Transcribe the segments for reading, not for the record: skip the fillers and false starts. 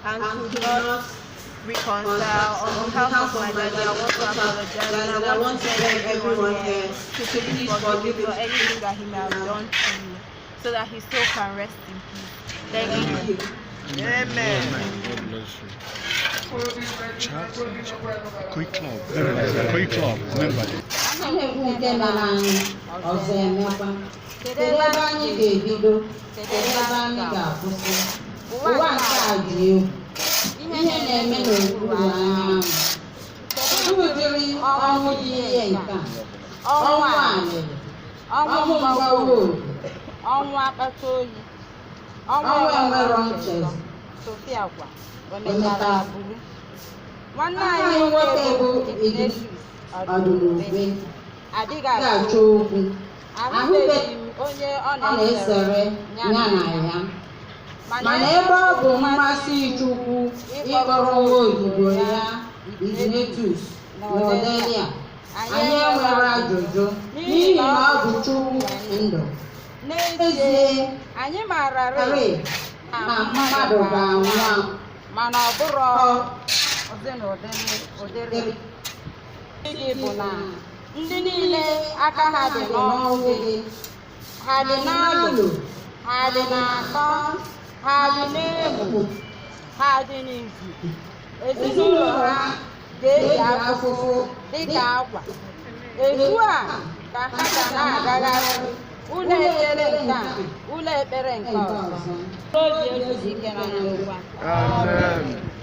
and could not reconcile. On behalf of my daddy, I want to apologize and I want to beg everyone here to please forgive him for anything that he may have done to you, so that his soul can rest in peace. Thank you. Amen. God bless you. Quick Club. Quick Club. Remember. A na-ekwu nke mere anyị ọzọ emekwa. Kedu ebe anyị ga-ebido? Kedu ebe anyị ga-akwụsị? Ụwa nke a dị egwu. Ihe na-eme n'okpuru anyanwụ. Kedu ụdịrị ọnwụ dị ihe nke a? Ọnwụ alịlị, ọnwụ mgbawa obi, Ọnwụ akpata oyi, ọnwụ enwero nchezọ. Sophia kwa o O mechara mechara bụrụ nwanne Nwanne anyị anyị nwoke nwoke bụ bụ Ignatius Ọdụlugbe Ọdụlugbe adịghị ga-achọ achọ okwu. Ahụbeghị m onye ọ Ọ na-esere ya na ya. Mana ebe ọ bụ mmasị Chukwu ịkpọrọ nwa odibo ya Ignatius n'Ọdelia, anyị enwere ajụjụ n'ihi na ọ bụ Chukwu ndụ. N'ezie, N'ezie, anyị maara rị na mmadụ ga-anwụ anwụ. Mana ọ bụrụ ụdị na ụdịrị ụdịrị gị bụ na ndị niile aka ha dị n'ọnwụ gị, ha dị n'alụ, ha dị n'akọ, ha dị n'egwu, ha dị n'izu, ezinụlọ ha ga-eji afụfụ dịka akwa. Etu a ka ha ga na-agagharị ụlọ ekpere nke a, ụlọ ekpere nke ọzọ. Obi ezughị ike na ndokwa. Amen.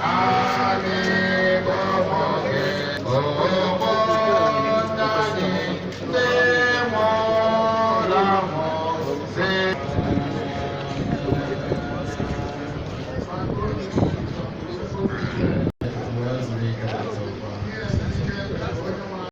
Amen.